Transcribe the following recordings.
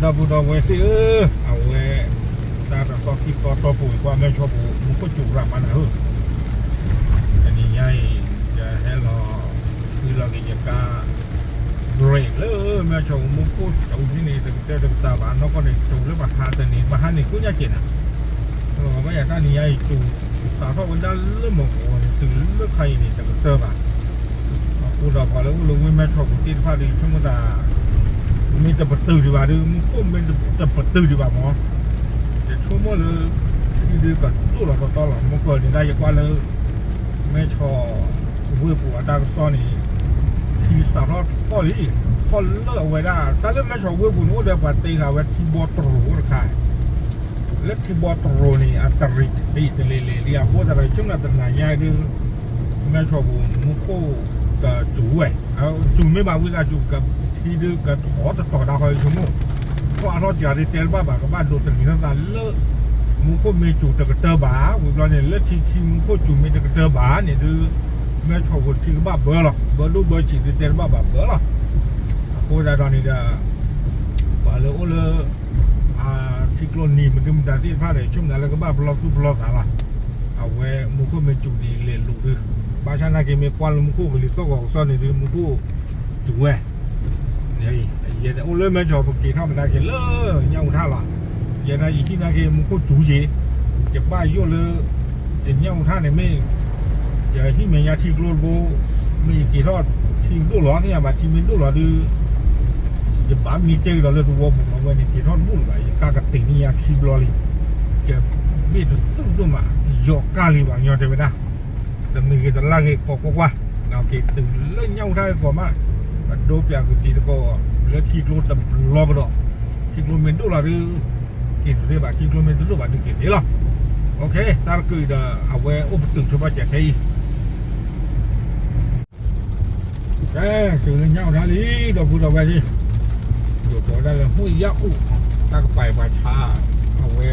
ဒီပုၢ်ဒီဝဲၢ်သ့ၣ်ဧၢ, အဝဲ တၢ်တသီခံသီတီၢ်ပူၤ ပှၤမဲၢ်ဆီပူၤ မူခိၣ်စူၤရၤမးနၤဧၢ, တနံၤညါအံၤ ယဟဲလီၤ ဃုလီၤက့ၤယကါ brake လၢမဲၢ်ဆီပူၤ မူခိၣ်စူၤန့ၣ် တကတၢၢ်တကတၢၢ်ဘၣ်, နီၢ်ကီၢ်န့ၣ် စူၤလၢပှၤဟးတန့ၢ် ပှၤဟးန့ၢ်ကိးညါကဲးနၤ, ဘၣ်ယၤတၢ်နံၤညါအံၤစူၤ စးထီၣ်ဝဲဒၣ်လၢမုၢ်ဂီၤန့ၣ် တုၤလၢခါအံၤန့ၣ် တကတၢၢ်ဘၣ် အဃိဒီးပှၤလၢအိၣ်လၢဝ့ၢ်မဲၢ်ဆီပူၤသ့ၣ်တဖၣ်ဒီး ဆိကမိၣ်သး မ့ၢ်တပတုာ်ဒံးဘၣ်ဒီး မူခိၣ်မ့ၢ်တပတုာ်ဒံးဘၣ်မၢ်, ယဆိကမိၣ်လၢ ထံဒုးကဒိၣ်လီၤတီတီလီၤ, မ့ၢ်ကီၢ်န့ၣ်ဒၣ်ယကွၢ်လၢ မဲၢ်ဆီဝ့ၢ်ပူၤအတၢ်ကစီၣ်န့ၣ် ထံစးထီၣ်ထီၣ်လံ, ထီၣ်လၢအဝဲဒၣ် တၢ်လၢမဲၢ်ဆီဝ့ၢ်ပူၤန့ၣ် အိၣ်ဒီးပှၤတ့ဃာ်ဝဲထံဘီတရိၤအိၣ်တခါ လၢထံဘီတရိၤန့ၣ် အတရံးတရံးတလဲၤလဲၤလံ အဃိသတးဒီး ဆိကမိၣ်သးတနၤညါဒုး မဲၢ်ဆီပူၤမူခိၣ်ကစူၤဝဲ, စူၤမ့ၢ်ဘၣ်ဝံသးစူၤ ထံဒုးကထီၣ်တတီၤဒၣ်ဃီ ယဆိကမိၣ်, ထီၣ်အါထီၣ်စှၤဒုးတဲတဘၣ်ဘၣ် ကဘၣ်ဒိးသန့ၤထီၣ်သးလၢ မူခိၣ်မ့ၢ်စူၤတကတၢၢ်ဘၣ်, ဝံၤဘျီန့ၣ် လၢထံခံမူခိၣ်စူၤမ့ၢ်တကတၢၢ်ဘၣ်န့ၣ်ဒုး မဲၢ်ဆီပူၤထံကဘၣ်ဘၢလီၤ, ဘၢဒိၣ်ဘၢဆံးဒုးတဲတဘၣ်ဘၣ်ဘၢလီၤ, အဃိသတးဒီးန့ၣ်ဒီး ပှၤလၢအိၣ်လၢ ထံကျိနံၤမနုၤမတၤသ့ၣ်တဖၣ်ဒီး ဆိကမိၣ်လၢကဘၣ်ပလီၢ်သူၣ်ပလီၢ်သးလီၤ, အဝဲမူခိၣ်မ့ၢ်စူၤဒ်လဲၤလိာ်ဒုး, ဘၣ်ဆၣ်နာ်က့မ့ၢ်ကွၢ်လၢမူခိၣ်ကလံၤသီၣ်ဂီၤကစီၣ်န့ၣ်ဒုး မူခိၣ်စူၤဝဲ ယအိၣ်လၢမဲၢ်ဆီပက့ၤထီၣ်မတၤက့ၤလၢညၣ်အူထၣ်လီၤ, ယဲဒၣ်ယဟံၣ်နာ်က့မူခိၣ်စူၤယ့ၤ, ယဘၣ်ယိၣ်လၢ ယညၣ်အူထၣ်န့ၣ်မ့ၢ် ယဟံၣ်မဲာ်ညါထံကျိတဘိ, မ့ၢ်ယက့ၤထီၣ်ထံဒိၣ်လီၤ သ့ၣ်ညါဘၣ်ထံမ့ၢ်ဒိၣ်လီၤဒုး ယဘၣ်မံကဲကဒီးလၢသဝီပူၤလီၤဝဲန့ၣ် က့ၤထီၣ်တဘူၣ်လၢၤဘၣ် ယကါကတ့ၢ်န့ၢ်ယၤခံဘျီလံ, ယဘ့ၣ်တသူၣ်ဒိၣ်မး ယီၤကါလံဘၣ်ညီတဲဝဲဒၣ်, တမ့ၢ်ဂ့ၤတလၢ်ဂ့ၤခီကွၢ်ကွၢ်, က့ၤတုၤလၢညၣ်အူထၣ်ကီၢ်မး, ပဒိပၠးကတံၤတကီၢ် လၢထံကျိတဘျီကဒီး, ထံကျိမ့ၢ်ဒိၣ်လီၤဒုး က့ၤသ့ဘၣ် ထံကျိမ့ၢ်တဒိၣ်ဘၣ်ဒုးက့ၤသ့လီၤ, တၢ်တကၢအံၤဒီး အဝဲအိၣ်ပတုာ်ဆိပာ်စၢၤခဲအံၤ ကဲ တုၤလၢညၣ်အူထၣ်လံ ဒီပုၢ်ဒီဝဲၢ်လံ, ယိၤကီးဒၣ်လၢ ဟူၣ်ယၣ်အိၣ် တၢ်ကပၤပှၤဆါ, အဝဲ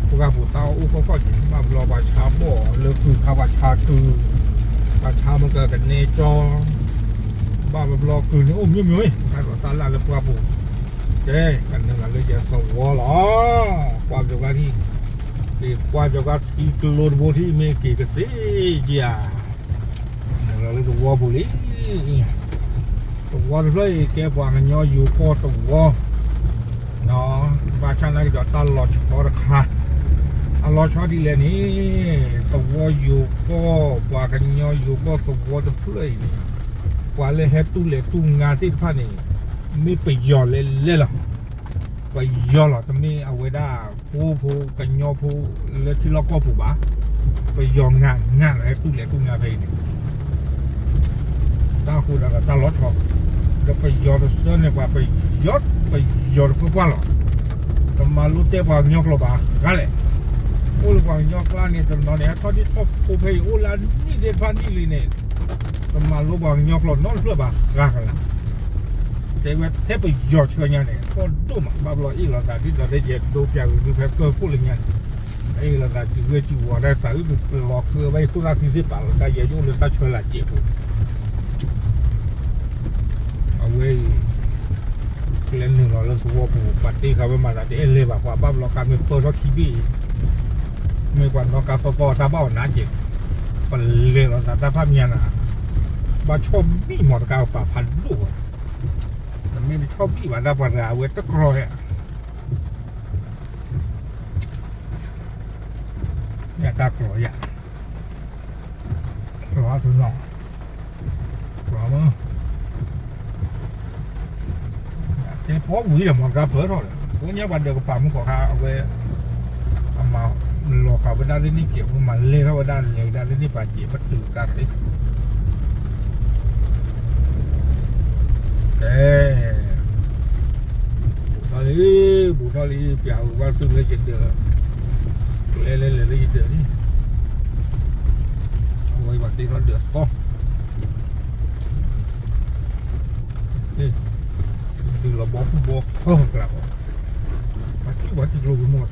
ပှၢ်ပူၤတၢ်အိၣ်ခိးခိးက့ၤ ဘၣ်ဘျီပှၤဆါဘီၣ်လၢကုၢ်ခါ ပှၤဆါကုၢ်, ပှၤဆါမ့ၢ်ကကနဲကၠီ, ဘၣ်ဘျီကုၢ်န့ၣ်အိၣ်မ့ၢ်မ့ၢ်ဝဲ တၢ်ဒိးတၢ်လၢ်လၢပှၢ်ပူၤ, ကဲ ကနုာ်လီၤလၢယသဝီလီၤ, ကွၢ်ပယီၤကါထံ, က့ၤကွၢ်ပယီၤကါထံကျိတဘိထံမ့ၢ်က့ၤကသ့ဧါ နုာ်လီၤလၢသဝီပူၤလံ, သဝီတဖျၢၣ်အံၤကဲပှၤကညီယိၤကီၢ်သဝီ, ဘၣ်ဆၣ်နာ်က့ဒီးတၢ်လီၤဆီတခါ, အလီၤဆီဒ်လဲၣ်န့ၣ်, သဝီယိၤကီၢ် ပှၤကညီယိၤကီၢ်သဝီတဖျၢၣ်အံၤန့ၣ်, ပှၤလၢဟဲတူၢ်လဲၤတူၢ်ငါသ့ၣ်တဖၣ်န့ၣ်, မ့ၢ်ပယီၤလဲၤလဲၤလီၤ, ပယီၤလီၤ တမ့ၢ်အဝဲဒၣ် ပှိၢ်ဖိကညီဖိလၢထံလီၢ်ကီၢ်ပူၤဘၣ်, ပယီၤငါငါလီၤ ဟဲတူၢ်လဲၤတူၢ်ငါဖဲအံၤန့ၣ်, တၢ်ဃိဒၣ်ဒီးတၢ်လီၤဆီ, ဒီးပယီၤတစၢန့ၣ် ပှၤပယီၤ ပယီၤတပှဲၤပှၢ်လီၤ, တမၤလိတဲပှၤကညီကျိာ်ဘၣ်ဃးလဲၣ်, အိၣ်လၢပှၤကညီကျါန့ၣ် တနီၤန့ၣ် ဟဲထီၣ်ဒ်ထီၣ်ဖိဖဲအံၤ အိၣ်လၢနံၣ်သ့ၣ်တဖၣ်နံၣ်လံန့ၣ်, တမၤလိပှၤကညီကျိာ်နီတဖျၢၣ်ဘၣ်ဃးကလါ တဲဝဲထဲပယီၤဆှၢညါန့ၣ် ကီၢ်ဒိၣ်မး ဘၣ်ဘျီအ့ၣ်လိာ်သးဒ်သိးဒီးယဲဒိပၠးဂုာ်သုဖဲကၢၢ်ခိၣ်လၢညါန့ၣ်, အ့ၣ်လိာ်သးစုဝဲစုဝီၤဒၣ်သးအုးကလီၤကၢဘၣ်အံၤ ခိၣ်သၣ်ဃံသ့ၣ်ပာ်လီၤတၢ်ယဲယအိၣ်လၢတၢ်ဆၢလၢ်စဲးပူၤ, အဝဲအံၤ ကျဲနုာ်လီၤလၢသဝီပူၤ ပှၤတ့ဃာ်ဝဲမၤသးတအဲၣ်လဲၤဘၣ် ပှၤဘၣ်ဘျီကါမ့ၢ်ပၢၢ်ထီၣ်ခံဘ့ၣ်အံၤ, မ့ၢ်ပှၤနီၣ်ကါသီသီတၢ်ဘၣ်အီၤနးကဲး, ပလဲၤလိာ်သးတၢ်ဖးမံၤနၤ, ဘၣ်ဆီၣ်ဘံၣ်မီၤတကါပာ်ဖးဒိၣ်ဝဲ တမ့ၢ်တဆီၣ်ဘံၣ်ဘၣ် တၢ်ပှၤတဂၤအဝဲတကြီၤဟဲ, မ့ၢ်အတၢ်ကြီၤယၤ, ကြီၤအါသုနီၤ, ကြီၤမး, တဲဖီဝံၤဒီး မီၤတကါပၢၢ်ထီၣ်ဒီး ကိးညါပှၤဒၢးကပၤမူကီၢ်ခါ အဝဲ အမၤလီၤဃာ်ဝဲဒၣ်လၢန့ၣ်ကဲး မၤလဲၢ်ထီၣ်ဝဲဒၣ်လဲၤဝဲဒၣ်လၢန့ၣ်ပာ်ကဲး ပတုာ်တၢ်သ့, ကဲ, ဘူးထီၣ်လံ, ဘူးထီၣ်လံ, ပျးဝဲကွၢ်သုလၢယဒၢး, ကျဲလဲၤလဲၤလၢယဒၢးန့ၣ်, အဝဲပှၤတ့ထီၣ်ဒၢးသီ, ဒုးလီၤဘီဃူဘီဃီကျါဘီ, ပှၤကံၣ်ပှၤကံၣ်ကျိဝံၤမ့ၢ်သးပ့ၤနီၣ်ကွၢ်ဘၣ်န့ၣ် ဘၣ်ဒီးထံတဒိၣ်လီၤ မ့ၢ်တ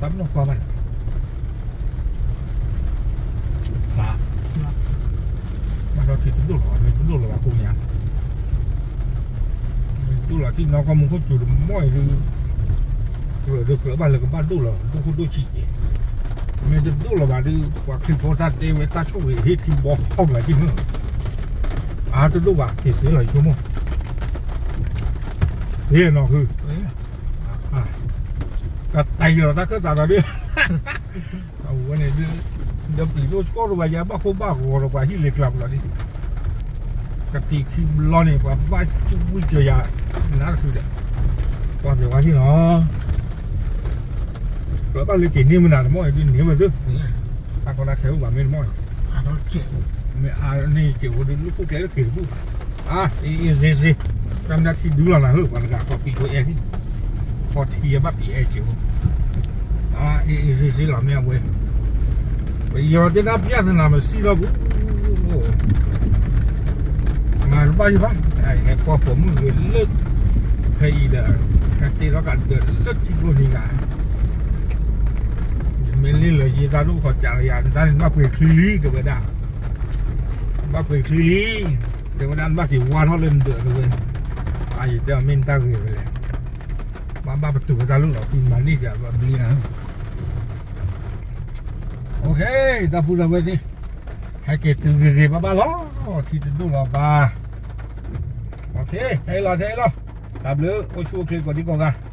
ဒိၣ်လီၤဘၣ်ကိးညါ, မ့ၢ်တဒိၣ်လီၤထံနီၢ်ကီၢ်မူခိၣ်စူၤတမီၢ်အံၤဒုး, ဒီးဖျၢၣ်ဘၣ်လၢကဘၣ်ဒိၣ်လီၤ ဒိၣ်ခိၣ်ဒိၣ်ဆံးက့ၤ, မ့ၢ်တဒိၣ်လီၤဘၣ်ဒီး ပှၤခရံာ်ဖိတၢ်တဲဝဲတၢ်ဆိၣ်ဂ့ၤဟ့ၣ်ထံဘီဟီၣ်ကလၤထံမုၢ်, အါတဒိၣ်ဘၣ် က့ၤသ့လီၤယဆိကမိၣ်, သ့နီၤဃု, တၢ်တၢ်ယီၤတၢ်ခၢၣ်သးဒီးဒုး အဝဲန့ၣ်ဒုး ဒီးပျံၤဒိၣ်ကီၢ်တဘၣ်ယၤ ဘၣ်ခိၣ်ဘၣ်ဂီၤဒီးပှၤဟံၣ်လၢကျါပူၤလီၤဒ်, ကတံၤခံဘျီန့ၣ် ပှၤဘၣ်ဝံၣ်စၢၤယၤ နါတဖုဒီး, ပှၤပျဲၤဝါဟံၣ်နီၤ, ပဘၣ်လၢက့ၤန့ၢ်မနုၤတမီၢ်အံၤဒုးန့ၢ်ဝဲဒုး, တၢ်ကီတၢ်ခဲအိၣ်ဘၣ်မ့ၢ်တမီၢ်အံၤ, မ့ၢ်အါန့ၢ်စဲးဖိဒုး လူၢ်ခိၣ်ကျဲလၢက့ၤတဘူၣ်ဘၣ်, အါ အ့ၣ်အ့ၣ်စ့စ့, တၢ်မ့ၢ်တၢ်ထံဒုလီၤနၤဟၢၣ် ပှၤတဂၤခီပံၤဖိအဲၣ်ထံၣ် ခီထံယဘၣ်ပံၤအဲၣ်စ့းဖိ, အ့ၣ်အ့ၣ်စ့စ့လီၤမ့ၢ်အဝဲ, ပယီၤတ့ၢ်တၢ်ပျၢ်သနာ်မစံၣ်ထီၣ်ပူၤ, မၤတဘၣ်ယဘၣ်, ဟဲကွၢ်ပိာ်မုၣ်ဂ့ၤလၢ ဖဲအံၤဒီး, ဟဲတ့ထီၣ်ကဒီးလၢထံကျိနံၤဂၤ, ယမ့ၢ်လ့ၢ်လၢယတၢ်ဒိၣ်ခီစးယၤ နတၢ်န့ၣ်ဘၣ်ပှ့ၤချံလံ တဲဝဲဒၣ်, ဘၣ်ပှ့ၤချံလံ, တဲဝဲဒၣ် နဘၣ်က့ၤဝါထီၣ်လၢနဒၢးတဲဝဲ, အါယတဲအီၤမ့ၢ်နတၢ်ဂ့ၤဝဲလဲၣ်, ဘၣ်ဘၣ်ပတုာ်ဝဲတၢ်လီၢ်လီၤ ပမၤန့ၢ်ကဘျ့နၤ OK, ဒီပုၢ်ဒီဝဲၢ်သ့ၣ်, ဟဲက့ၤတုၤဂ့ၤဂ့ၤဘၣ်ဘၣ်လီၤ, ထံတဒိၣ်လီၤဘၣ်, OK, ထဲအံၤလီၤ ထဲအံၤလီၤ, တၢ်ဘျုး အိၣ်ဆူၣ်အိၣ်ချ့ကိးဒံကိးဂၤ,